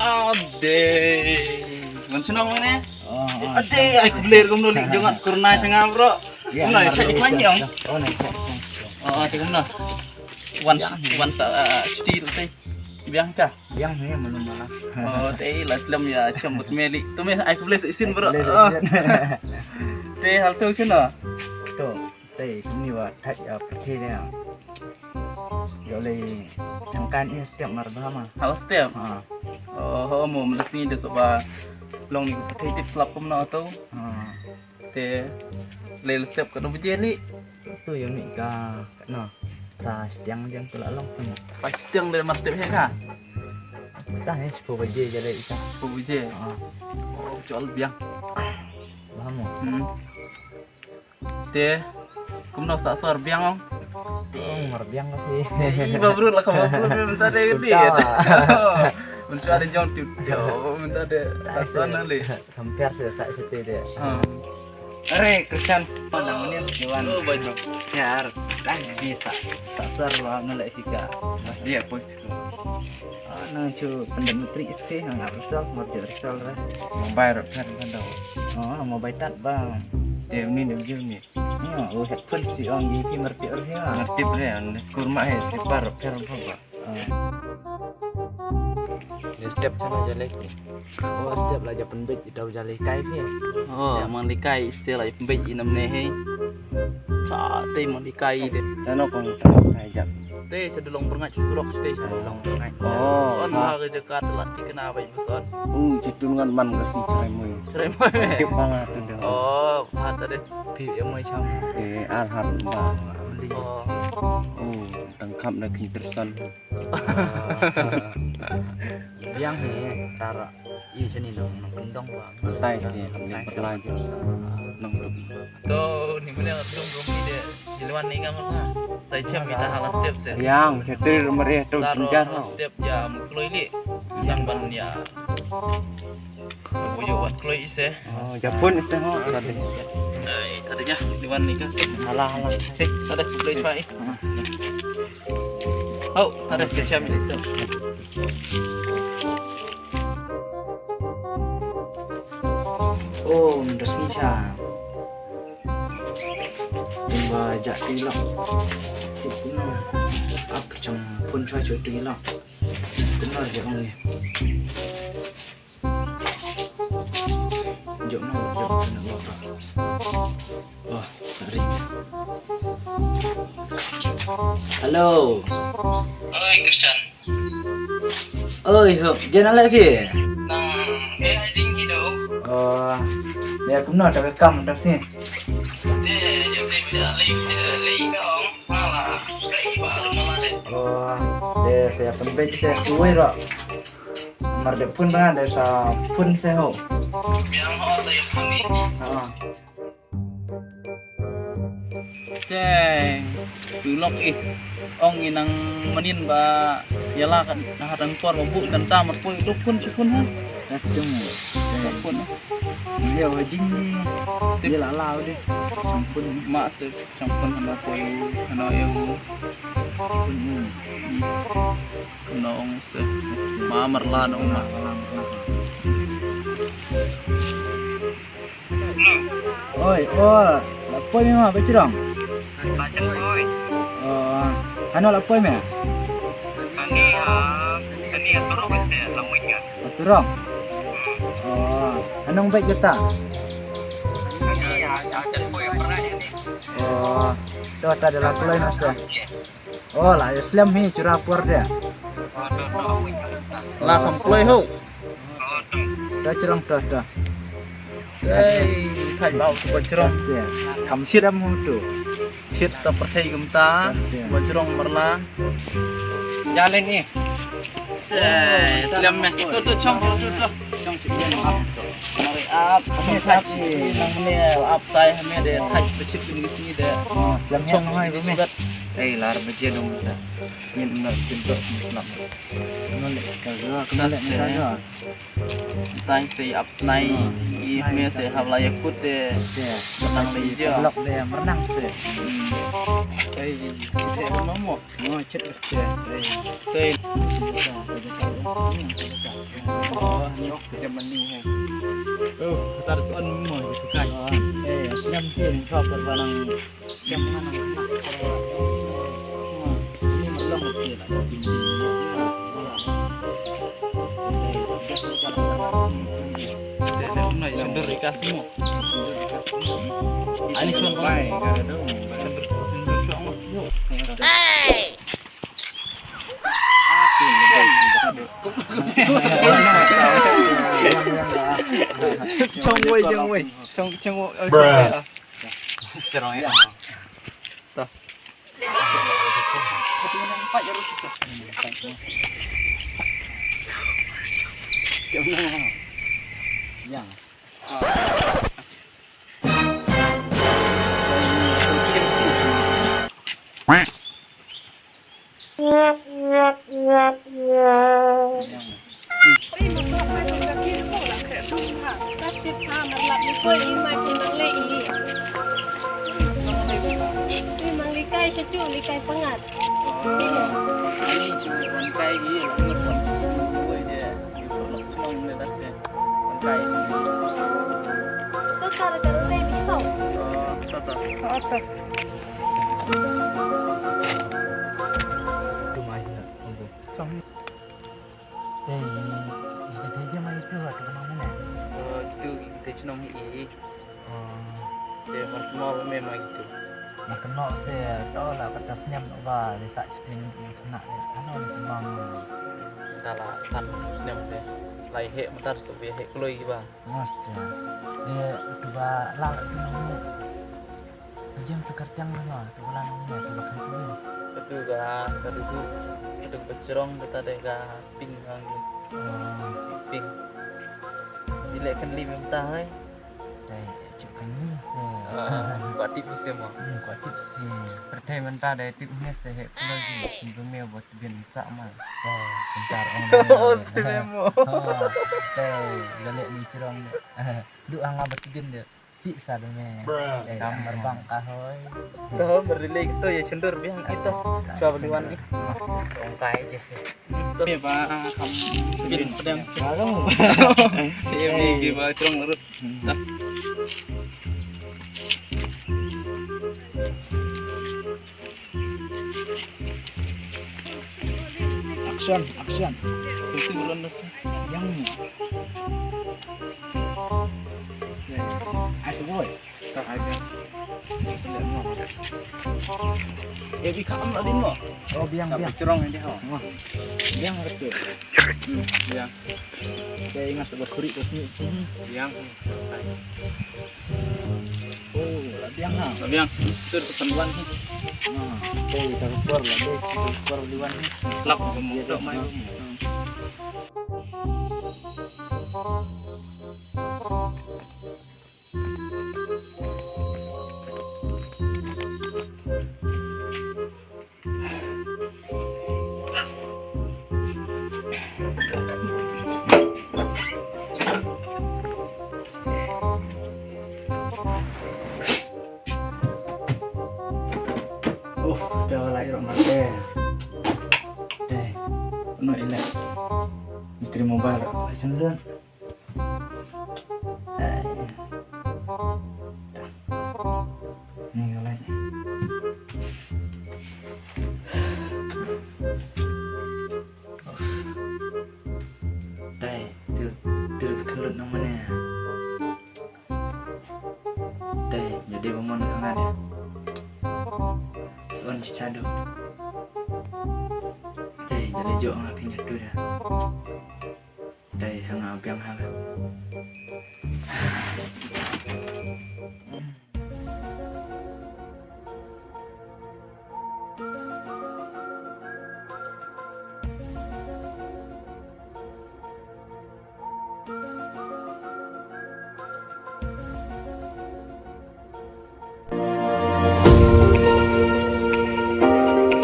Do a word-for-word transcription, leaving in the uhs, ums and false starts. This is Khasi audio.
Ade. Wan shnong mane? Oh, oh, ade, ai khublei kumno lei jong nga corona sha nga bro. Kumno, sa ïa khlaiñ ong? Oh, na sa. Oh, te kumno? Wan, wan sa, ah, stil te. Biang ka? Biang ne, mano mano. Oh, te la slem ïa cham bad me lei. Tu me ai khublei sa shisien bro. Khublei sa shisien. Te halto shano? To. Te kumne ba thait ïa pyrthei ne. Ïoh lei jangkan ïa step mar ba ma. Hal step. Ha. Oh, ho mo mending sngi de soba long ni pyrthei tip slap kumno to. Ha. Te lei step ka no bje ni. Tu ïoh ni ka no. Ta stiang jang tu la long tu. Ta stiang de mar step he ka. Ta he sepuluh baje ja lei ita. Sepuluh baje. Ha. Oh, jol biang. Ba mo. Hmm. Te kumno sa sor biang ong? Te mar biang ka phi. Ih, ba brut la ka ba brut mynta de. Mynta. Mynta de jong tip. Mynta de sa sor na lei. Samper sa sa te de. Ha. Are Krishan, nang ni sewan. Oh, baju. Yar, kan bisa. Sa sor la nalai hika. Mas dia pun. Ah, nang chu pandam tri iske nang arsal, mar ju arsal ra. Mobile rap kan kan dau. Oh, mobile tat bang. Dia ni ni jil ni. Ni oh, headphone sti ong ji ki merti or he. Merti re, ni skur ma he, slipper rap kan bang. Ah. Ni step sana jalek ni. Oh, step la japan bej. Dau ja lei kai phi. Oh, mang lei kai, step la pynbeit i namne hei. Sa te mang lei kai de. Sa no kong kai jap. Te sa dulong berngat surok te sa dulong berngat. Oh, on ha ka jaka te la ti kena bai beson. Uh, jitun ngan man ka si cerai moi. Cerai moi. Tip bang tu dah. Oh, ha ta de. Pi em moi cham. Eh, ar har ba. Oh. Oh, tangkap na kintersan. Biang hi tara i chani nong nong kendong ba. Mentai si ham ni pernah je nong rup. To ni mene dong dong ni de jilwan ni ngang ha. Sai chem ita hala step se. Yang chetir meriah tu jenjar ha. Step ya mukloi li. Yang ban ya. Boyo wat kloi ise. Oh, Japun ise ho. Tadi. Ai, tadi ya, liwan ni kan se. Hala hala. Eh, tadi kloi chwa eh. Hau, ada kecam ini tu. Oh, ndas ni cha. Ba jak ti lok. Ti kumno. Ap kecam pun chwa chwa ti lok. Kumno je ong ni. Jom no, jom no, jom no. Wah, sorry. Hello. Oi, Krishan. Oi, ho, jan ale phi. Nang, eh, jing ki do. Oh, ya kumno ta ka kam ta si. De, jom de, de, lei, lei ka ong. Mala, lei ba, mala de. Oh, de, saya pembek saya kuai ro. Mar de phun ba de sa phun se ho. Biang ho de phun ni. Ha. Teng. Tu lok ih. Ong inang manin ba ïa la kan na hatan por ba bu kan ta mar poi tu phun tu phun ha. Das tu. Phun. Ïa wa jing ni. Tip. Ïa la la de. Phun. Ma se. Chang pun hano poi hano eu. Hano ong se. Ma marla no ma. Oi, oh, la poi me ma bajrong. Bajrong oi. Oh, hano la poi me? Ani ah, ani ah surok se la muin nga. Surok. Oh, hano baj kita? Ani ah, ajan poi pernah ini. Oh, to ta da la kloi na se. Oh, la ïa slem hi chura por de. La kham kloi ho. To chrong to to. Ei, khai bau tu ba chrong. Kam chit am ho tu. Chit sta pyrthei kumta. Ba chrong marla. Jalen ni. Ei, slem me. To to chong to to. Chong chit. Mari ap, mari ap. Nang mane ap sai hame de thaj bachit kini sngi de. Lam yang hai ba me. Ei, lar baje dong ta. Ngin na kin to snap. Kena leh ka ga, kena leh ka ga. Tang se ap snai, i hame se hab la yakut de. Tang le je. Lok de mernang se. Ei, kita mamo. Mo chet reste. Tei. Oh, ni ke menu hai. Oh, tar son mo je kai. Eh, siam tin kau perbalang. Siam mana? Ni melong reste lah. Tei, tei, tei, tei, tei, semua. Ani cun bai, kada dong. Hey! Chong wei, chong wei. Chong, chong wei. Bruh. Chong ya. Tuh. Yang. Te mar kynmaw me ma itu. Mar kynmaw se to la kata snem ba le sa chitin kena le ano le snem. Da la san snem de. Lai he matar su be he kloi ba. Mas cha. Le tu ba la tu nang. Jeng tu kerjang na tu ba la nang tu ba kan tu. Katu ga katu tu katu ba cherong kata de ga ping ngang. Ping. Ile kan lim ta hai. Dei, chip kani se. Kwah tip se mo. Hmm, kwah tip se. Pyrthei mynta dei tip ne se he pula ji. Ni ba me bot bin sa ma. Dei, pintar ong. Oh, se me mo. Dei, gale ni cherong de. Du anga bot bin de. Si sa de me. Dei, dam merbang ka hoi. To merilek to ya chendur biang ito. Coba liwan ni. Ong kai je se. Ni ba ham bin pedang. Baru. Ini di ba cherong lerut. Action, action. Itu bulan dah. Yang ni. Hai tu boy. Tak ada. Eh, bi kam lah din mo. Oh, biang, biang. Cherong ini ho. Biang betul. Hmm, biang. Saya ingat sebab kurit tu sini. Biang. Oh, la biang ha. La biang. Tu tu sanduan ni. Ha. Oh, kita keluar lah deh. Kita keluar duluan ni. Lap gemuk dok mai. Uf, dah lah irok mate. Deh, no ilek. Mitri mobile, macam dun. Ni ngalai. Dai, dil, dil khlut nang mane. Dai, jadi bangun ngan. Son chichadu. Dai, jadi jok ngan pinjatu dah. Dei, hanga biang ha.